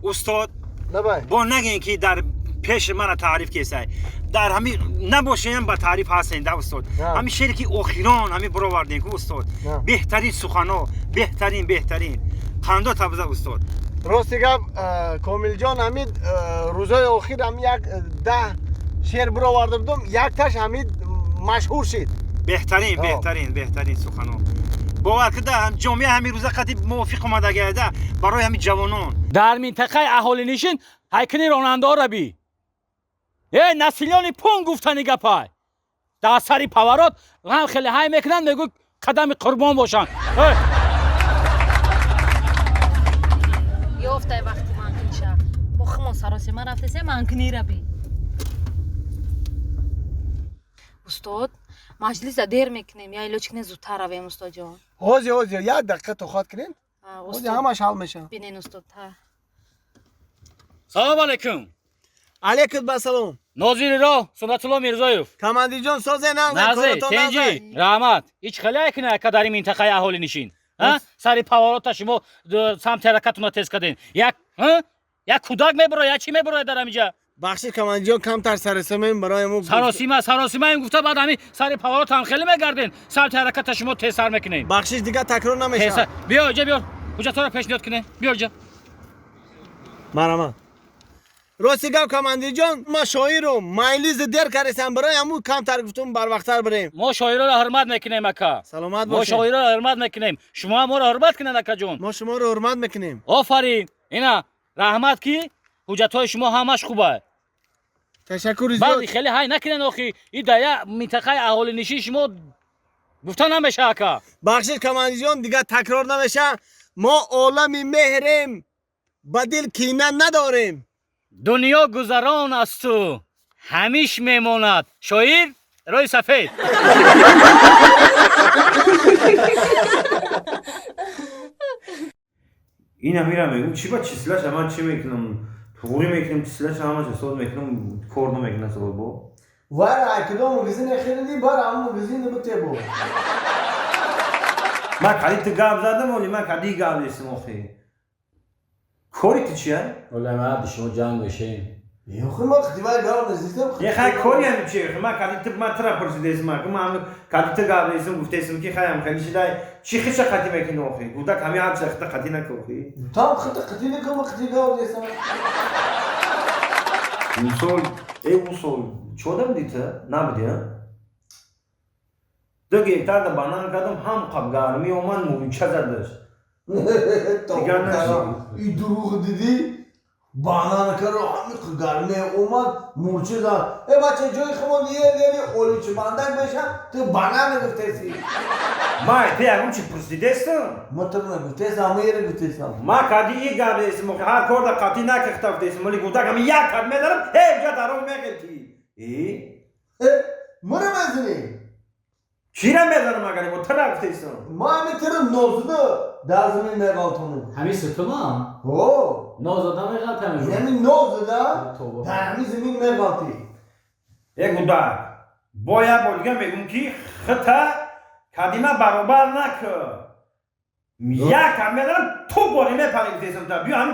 Устод лабай бо нагин ки дар пеши мана таъриф кесай. Дар ҳами набошем ба таъриф ҳастен да устод. Ҳами шере ки охирон ҳами буровардем ку устод. Беҳтарин сухано, беҳтарин, беҳтарин. Қандо табза устод. Рости гап Комилҷон ҳамид рӯзҳои охир ҳам як 10 шеър буроварда будум, якташ ҳамид машҳур шид. Беҳтарин, беҳтарин, беҳтарин сухано. Бовар куда ҷомеа ҳамин рӯза қати мувофиқ омадагида барои ҳамин ҷавонон. Дар минтақаи аҳолинишин ҳайкани ронандаҳоро би. Э населёни пункт гуфтани гапай. Дар сари поворот ҳам хеле ҳай мекунанд, мегӯ қадами қурбон бошанд. Ёфтай вақти манкиниша. Бо химон саросима рафтесе манкинира би. Устод, маҷлиса дер мекунем, я илоҷ кунем зудтар равем, устодҷон. Ҳозир, ҳозир, як дақиқа тоқат кунед. Ҳозир ҳамаш ҳал мешавад. Бинен, устод, ҳа. Салом алейкум. Алейкум басалом. Нозири роҳ Сунатулло Мирзоев. Командирҷон созе назе тенҷи раҳмат. Ҳеҷ хеле кунед ака дар ин минтақаи аҳолинишин. Сари поворота шумо самти ҳаракатона тез кардем. Як як кӯдак мебурояд, як чӣ мебурояд дар ҳаминҷа? Бахши командирҷон камтар саросимаем барои мо. Саросима, саросимаем гуфта баъд ҳамин сари поворот ҳам хеле мегарден. Самти ҳараката шумо тезтар мекунем. Бахшиш дигар такрор намешавад. Биё иҷа биё. Ҳуҷҷатҳоро пешниҳод кунем. Биё иҷа. Марҳамат. Рости гап командирҷон, ман шоирам, майлизи дер кардесам, барои ҳамун камтар гуфтум барвақттар бирем. Мо шоироро ҳурмат мекунем ака. Саломат Мо бошед. шоироро ҳурмат мекунем. Шумо ҳам моро ҳурмат кунед акаҷон. Мо шуморо ҳурмат мекунем. Офарин. Ина раҳмат ки ҳуҷҷатҳои шумо ҳамаш хуба. Ташаккури Баъд зиёд. хеле ҳай накунед охи. И дар як минтақаи аҳолинишин шумо гуфта намеша ака. Бахшиш командирҷон, дигар такрор намеша. Мо олами меҳрем, ба дил кина надорем. Дунё гузарон асту ҳамиш мемонад. Шоир рӯи сафед. Ина мира мегум чӣ ба числаша ман чӣ мекунам? Туғри мекунам числаша ҳамаш ҳисоб мекунам, кор намекунам сабаб бо. Вара кидом магазине хириди, бар ҳамун магазине бите бо. Ман кади ту гап задам, оли ман кади гап нестам охи. Кори ту чия? Ола ман шумо ҷанг мешем. Ёхи ма хитивай гап нестам. Е хай кори ҳами чи? Ман кади ту ман тура пурсидесам, ман кади ту гап нестам, гуфтесам ки хаям хеле шидай чӣ хиша қатӣ мекунӣ охи? Гудак ҳами ҳамча хита қатӣ наку охи. Там хита қатӣ накун, хити гап нестам. Мисол, э усол чода будӣ ту? Набудӣ, а? 2 гектар да банан кардам, ҳам қаб гармӣ омад, мӯйча задаш. Дигар нашид. И дурӯғ дидӣ? Банан каро ҳами гармӣ омад, мӯрча зад. Э бача ҷои хумон еле оличи бандак меша, ту банан гуфтеси. Ман ту ягон чи пурсидестам? Ма ту нагуфтесам, ма ере гуфтесам. Ман кади и гап нестам, охи ҳар кор да қатӣ накихта гуфтесам, оли гудак ҳами як кат медарам, ҳеҷ ҷа дароғ мехелтӣ. Э? Э, мура мезанӣ? Кира мезанам агар бо тура гуфтесам? Ма ҳами туро нозуда дар замин меғалтонам. Ҳамин сутумам? Ҳо. Нозуда меғалтам. Ҳами нозуда дар ҳами замин меғалтӣ. Э гудак, бо як бор дига мегӯм ки хита кадима баробар накун. Як кат медарам, ту бори мепарӣ гуфтесам та. Биё ҳами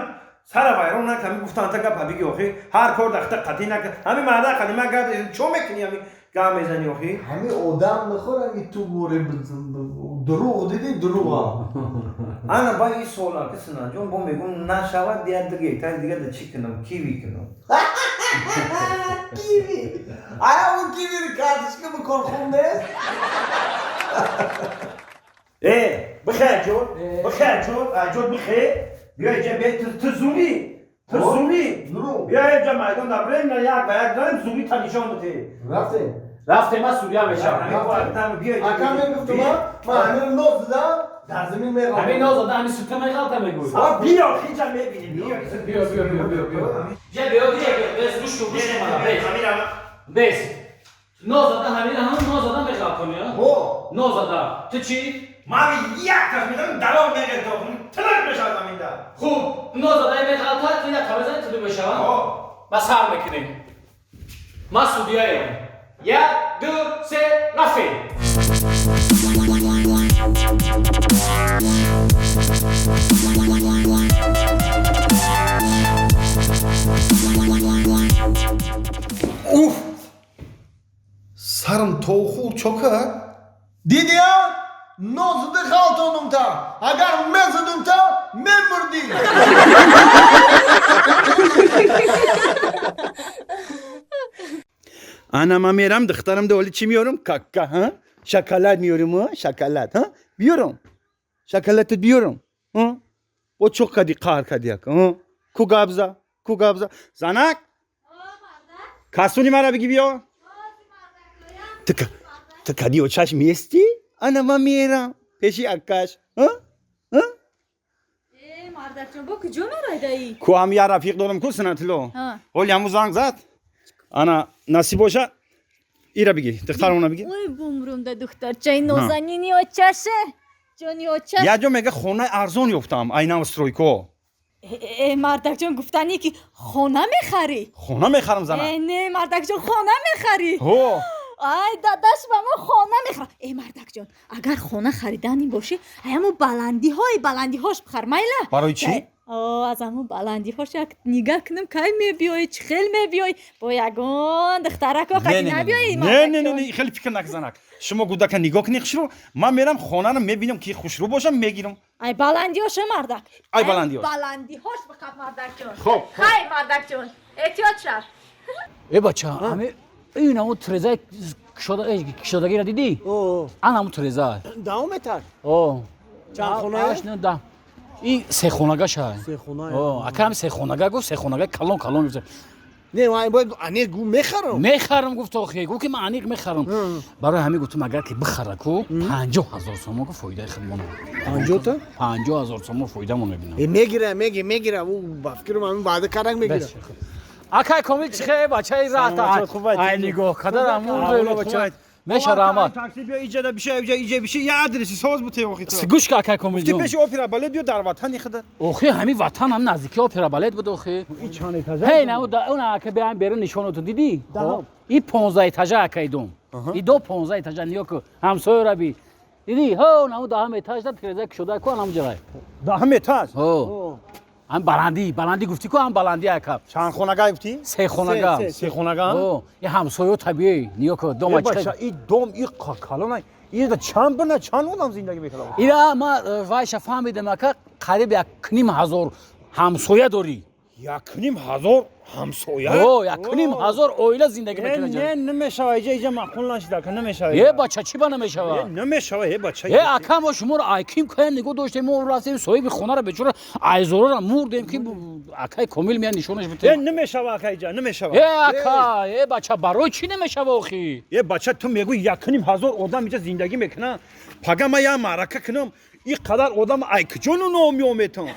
сара вайрон накун, ҳами гуфтан та гапа биги охи. Ҳар кор да хита қатӣ накун. Ҳами марда қадима гап чо мекунӣ ҳами гап мезанӣ охи? Ҳами одам нахӯр ҳами ту бори дурӯғ дидӣ дурӯға. Ана ба ин суола ки Синаҷон бо мегӯм нашавад як 2 гектар дига да чӣ кунам? Киви кунам. Киви. Ая он киви карточка бикор хун нест? Э, бихе ҷон, бихе ҷон, ҷон бихе. Биё иҷа биё ту зури. Ту зури. Биё иҷа майдон дабрем, на як ба як дорем зури та нишон бите. Рафтем. Рафтем, ман судья мешавам. Ака мегуфтам, ман ҳамин ноз дидам, дар замин меғалтам. Ҳамин ноз дада ҳамин сута меғалта мегӯй. Биё, хиҷа мебинӣ, биё. Биё, биё, биё, биё, биё. Ҷа биё, биё, бес, гӯш кун, гӯш кун мана, бес. Бес. Ноз дада ҳамин ҳам ноз дада меғалтонӣ, а? Ҳо. Ноз дада. Ту чӣ? Ман як кас медам дароғ меғалтам, тилак мешавад заминда. Хуб, ноз дада меғалта, ту як мезанӣ, ту мешавад? Ҳо. Ма сар мекунем. Ма судьяем. 1, 2, 3, рафтем. то хурд чо кард? Дидия? Нозиди халтонумта. Агар мезидумта, мемурдӣ. Ана ман мерам духтарам да оли чӣ меёрам? Кака, ҳа? Шоколад меёрам, ҳа? Шоколад, ҳа? Биёрам. Шоколадат биёрам. Ҳа? Бо чо кади қаҳр кади яка, ҳа? Ку габза, ку габза. Занак? Касуни мара биги биё. Ту кади очаш мести? Ана ман мерам пеши аккаш. Ҳа? Ҳа? Э, мардакҷон, бо куҷо мерайдаӣ? Ку ҳам я рафиқ дорам ку Синатило. Ҳа. Ҳоли ҳаму занг зад. Ана насиб боша ира биги, духтарамона биги. Ой, бумрумда духтарчаи нозанини очаше. Ҷони очаш. Як ҷо мега хонаи арзон ёфтам, айнав стройко. Э, мардакҷон, гуфтанӣ ки хона мехарӣ? Хона мехарам, зана. Э, не, мардакҷон, хона мехарӣ? Ҳо. Ай, дадаш ба мо хона мехарам. Э, мардакҷон, агар хона хариданӣ бошӣ, ай ҳамун баландиҳои баландиҳош бихар, майла? Барои чӣ? О, аз ҳамун баландиҳош як нигаҳ кунам, кай мебиёӣ, чӣ хел мебиёӣ, бо ягон духтарако хади набиёӣ. Не, не, не, не, хеле фикр накун, занак. Шумо гудака нигоҳ кунӣ хушрӯ, ман мерам хонаро мебинам, ки хушрӯ бошам, мегирам. Ай баландиҳош, мардак. Ай баландиҳош. Баландиҳош бихар, мардакҷон. Хоб. Хай, мардакҷон, эҳтиёт шав. Э, бача, ҳами ин ҳамун трезаи кушодагиро дидӣ? О, Ан ҳамун треза. Давом метар. О. Чанд хонае? Ҳашт, нӯ, 10. Ин сехонагаша. Сехонае. О, ака ҳами сехонага гуфт, сехонага калон калон гуфт. Не, ман бояд аниқ гу мехарам. Мехарам гуфт, охи, гуфт ки ман аниқ мехарам. Барои ҳамин гуфтам, агар ки бихара ку, 50 000 сомон ку фоидаи худмон. 50 та? 50 000 сомон фоидамон мебинам. Э, мегира, меги, мегира. Ӯ ба фикрам ҳамин ваъда карак мегира. Акай Комил, чихе бачаи раҳта. Ай нигоҳ кадар ҳамун бача. Меша, раҳмат. Такси биё иҷада биша, иҷа иҷа биша, я адреси соз бу те охи ту. Гӯш ка, акай Комил Гуфти ҷон. Пеши опера балет биё, дар ватани худа. Охи, ҳами ватан ҳам наздики опера балет буд охи. Ин чанд этажа? Ҳей, на он ака биам берун нишоноту дидӣ? И 15 этажа, акай дом. И до 15 этажа ниё ку ҳамсояра би. Дидӣ? Ҳо, на даҳам этажда тиреза кушода ку ҳам ҷарай. Даҳам этаж. Ҳо. Ҳам баландӣ, баландӣ гуфтӣ ку, ҳам баландӣ, ака. Чанд хонага гуфтӣ? Се хонага. Се хонага? Ҳо, и ҳамсоё табиӣ, ниё ку дома Э, бача, чӣ. и дом и калона. И чанд бина, чанд одам зиндагӣ мекунад? Ира ма вайша фаҳмидам, ака, қариб 1500 ҳамсоя дорӣ. 1500 ҳамсоя? Ҳо, 1500 оила зиндагӣ Не, мекунад. не, намешава, иҷа иҷа маъқул нашида, ка намешава. Е, бача, чӣ ба намешава? Е, намешава, е, бача. Е, ака, мо шуморо айким кая нигоҳ доштем, мо рафтем соҳиби хонаро бечора айзорора мурдем ки акай Комил меяд нишонаш Е, битем. намешава, ака, иҷа намешава. Е, ака, е, бача, барои чӣ намешава охи? Е, бача, ту мегӯй 1500 одам иҷа зиндагӣ мекунад. Пага ман як маърака кунам, ин қадар одам ай куҷо ном меометам?